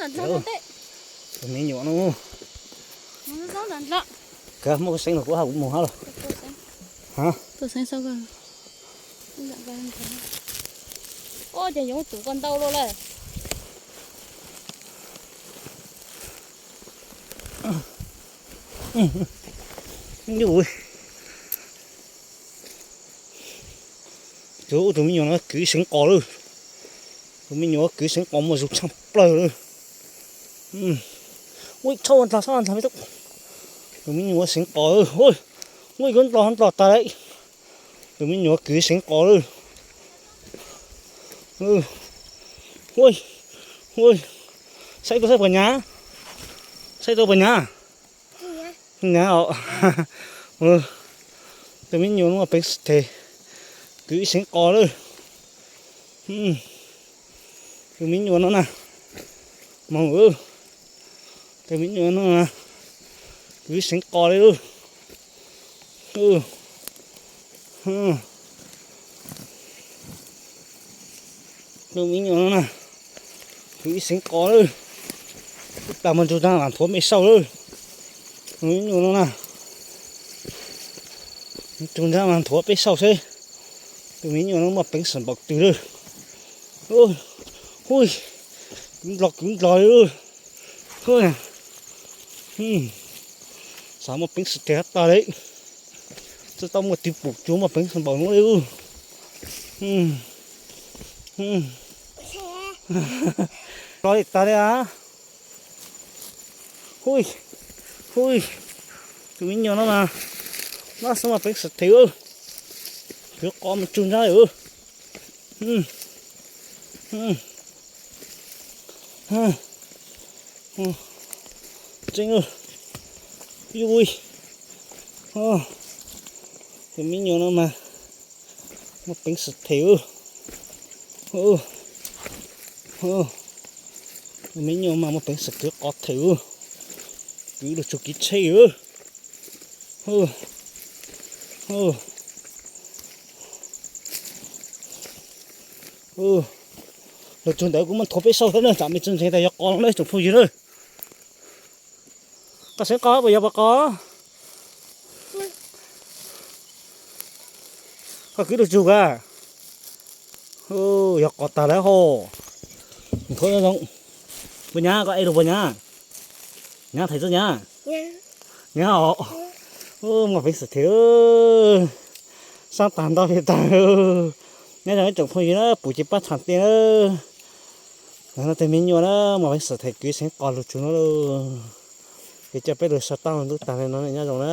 Tus me nyuam no, kawg muaj xeeb los kuv hab kuv mus hab los. Ha, ces yuav tus koj ntau luaj lawm. Tus me nyuam no kwv xeev qos lawm. Tus me nyuam kwv xeev qos muaj zug tshaj plaws lawm. Ua ib tshab ua ntag, tshab ua ntag me tub. Tus me nyuam xeev qos lawm. Ua ib tshab ntlo ntlo tag lawm. Tus me nyuam kwv xeev qos lawm. Ua, ua, saib tau saib puas nyab, saib tau puas nyab. Nyab os. Tus me nyuam no muaj peev xwm them, kwv ib xeev qos lawm. Tus me nyuam no na, moog, tus me nyuam no na, kwv ib xeev qos li lawm. Tus me nyuam no na, kwv ib xeev qos lawm. Ib plag mas ntsug nraag lam nthuav peb saum lawm. Tus me nyuam no na, ntsug nraag lam nthuav peb saum seb tus me nyuam no muaj peev xwm npaum twg lawm. Hu, kwv nplos kwv nplos li. Xav muaj peev xwm them tag li. Tsi tau muaj twg pum tsuag muaj peev xwm npaum nuav li. Nplos li tag li a. Hu, hu, tus me nyuam no mas, nab xwb muaj peev xwm them. Kwv qos mas ntsug nraag li. Tseeb, ui, tus me nyuam no mas muaj peev xwm them. Tus me nyuam mas muaj peev xwm kwv qos them. Kwv lug tsug kev tsheb. Lug tsug ntawd kuv muab nthuav peb saum xwb na, tsam me tsi ntseeg tas yog qos no tsoom phooj ywg na. Koj xeev qos puas yog puas qos? Koj kwv lug tsug a. Yog qos tag lawm hos. Nthuav zoo. Puas nyab, koj ej lug puas nyab? Nyab, them txog nyab. Nyab os. Muaj peev xwm them. Saab tag ntau li tag. Nyob zoo ib tsoom phooj ywg na, pum ces pab txham tej na. Tus me nyuam na muaj peev xwm them kwv xeev qos lug tsug no lauj. Ces coj peb lug so taub lug ntub tag li no, nyob zoo na.